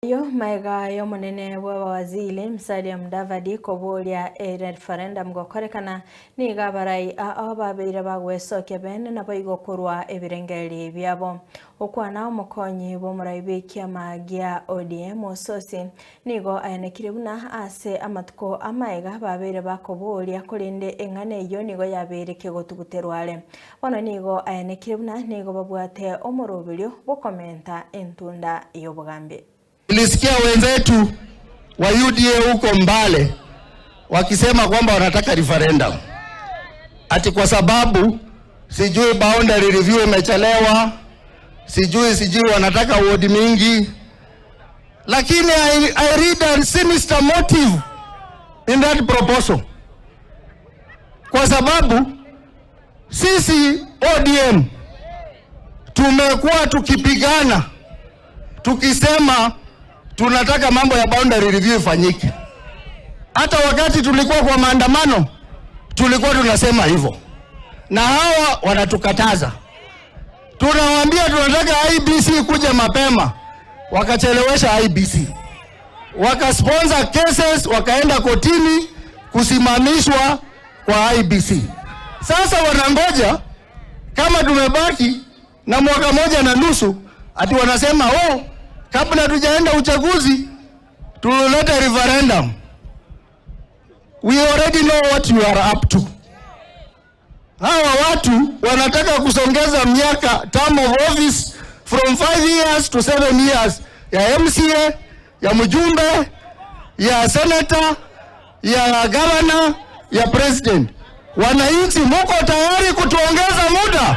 Ayio maega y'omonene bw'abawaziri Musalia Mudavadi koboria ereferendum gokorekana, nigo abarai ao babeire bagwesokia bene naboigo korwa ebirengererio biabo. Okwana omokonyi bw'omorai bw'ekiama gia ODM Osotsi nigo ayanekire buna ase amatuko amaega babeire bakoboria korende eng'ana eyio nigo yabeire kegotuguterwa are. Bono nigo ayanekire buna nigo babwate omoroberio bw'okomenta entunda y'obogambi. Nilisikia wenzetu wa UDA huko Mbale wakisema kwamba wanataka referendum ati kwa sababu sijui boundary review imechelewa, sijui wanataka ward mingi, lakini I read a sinister motive in that proposal, kwa sababu sisi ODM tumekuwa tukipigana tukisema tunataka mambo ya boundary review ifanyike. Hata wakati tulikuwa kwa maandamano tulikuwa tunasema hivyo, na hawa wanatukataza. Tunawaambia tunataka IEBC kuja mapema, wakachelewesha IEBC, wakasponsor cases, wakaenda kotini kusimamishwa kwa IEBC. Sasa wanangoja kama tumebaki na mwaka moja na nusu, ati wanasema, "Oh, kabla tujaenda uchaguzi tulete referendum." We already know what you are up to. Hawa watu wanataka kusongeza miaka term of office from 5 years to 7 years ya MCA, ya mjumbe, ya senator, ya governor, ya president. Wananchi, muko tayari kutuongeza muda?